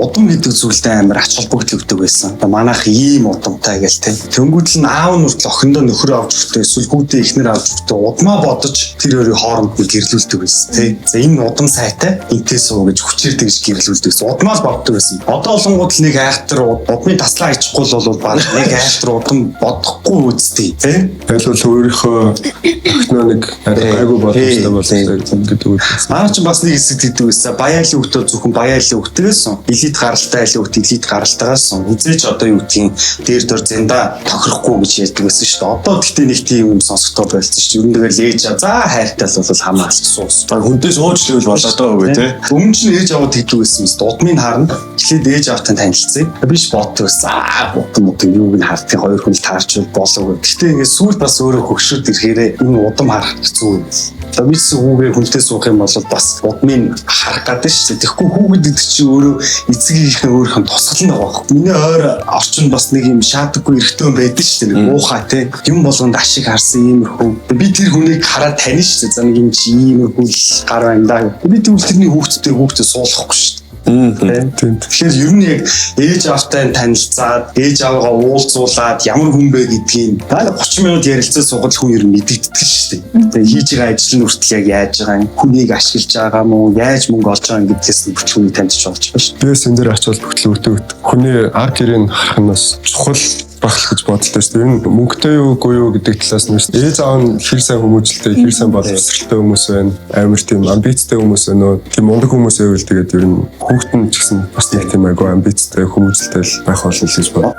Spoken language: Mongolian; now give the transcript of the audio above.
Удам гэдэг зүйлдээ амар ач холбогдол өгдөг байсан. Одоо манайх ийм удамтай гэл те. Тэнгүүтэл нь аав нь хүртэл охиндоо нөхрөө авч өгтөө, эсвэл хүүхдээ эхнэр авч өгтөө удмаа бодож тэр хоёрын хооронд нь гэрлүүлдэг байсан те. За, энэ удам сайтай, энтэй суу гэж хүчээр тэгж гэрлүүлдэг байсан. Удмаа л боддог байсан. Одоо олонгууд л нэг айхтар удмын таслаа хийчихгүй л бол баг нэг айхтар удам бодохгүй үсттэй те. Аль бол өөрийнхөө охиноо нэг арай гайгүй боломжтой болсон гэдэг үг. Аа, чи бас нэг хэсэг тэгдэг байсан. Баяалын хүүхдүүд зөвхөн баяалын хүүхдээс элит гаралтай, айлын хүүхд элит гаралтайгаас хизээч одоо юу гэдгийг дээр дор зэнда тохирохгүй гэж ярьдаг байсан шүү дээ. Одоо гэхдээ нэг тийм юм сонсогдоод байсан шүү дээ. Ер нь тэгэл ээж за хайртай л бол хамаа алчихсан. Хүнтэй сууж л болоо доо үгүй те. Өмнө чинь ээж аваад тэгдэг байсан юм. Удмыг харна. Эхлээд ээж аавтай танилцъя. Биш боддог байсан. Аа, удам удам юуг нь хардгийг, хоёр хүн л таарч болов. Гэхдээ ингээд сүүл бас өөрөө хөгшрөд ирэхээрээ энэ удам харах хэцүү юм. За, би ч хүүгээ хүнтэй суух юм бол бас удмыг харах гэдэг шүү дээ. Тэгэхгүй хүүхэд гэдэг чинь өөрөө эцгийнхээ өөрийнх нь тусгал нь байгаа байхгүй. Миний ойр орчинд бас нэг юм шаадаггүй эрэгтэй хүн байдаг шүү дээ. Нэг муухай те. Юм болгонд ашиг харсан иймэрхүү. Би тэр хүнийг хараад танина шүү дээ. За, нэг юм чи иймэрхүү л гар байна да. Би тэгвэл тэрний хүүхэдтэй хүүхдээ суулгахгүй шүү дээ. Тийм. Тэгэхээр ер нь яг ээж аавтай танилцаад, ээж аавгаа уулзуулаад, ямар хүн бэ гэдгийг 30 минут ярилцаа суугаад хүн ер нь мэдэгддэг шүү дээ. Тэгээ хийж байгаа ажил нь хүртэл яг яаж байгаа юм, хүнийг ашиглаж байгаа мó, яаж мөнгө олж байгаа юм гэдгээс нь бүрт хүнийг таньж болж байгаа шүү дээ. Би бас энэ дээр ач холбогдол өгдөг. Хүний ар гэрийг харах нь бас чухал байх л гэж бодолтой шүү дээ. Энэ мөнгөтэй юу, үгүй юу гэдэг талаас нь шүү дээ. Ээж аав нь хэр сайн хүмүүжлтэй, хэр сайн боловсралтай хүмүүс байна. Амар тийм амбицтай хүмүүс байна уу? Тийм мундаг хүмүүс байвал тэгээд ер нь хүүхэд нь ч гэсэн бас нэг тийм айгүй амбицтай, хүмүүжлтэй л байх болно л гэж бод.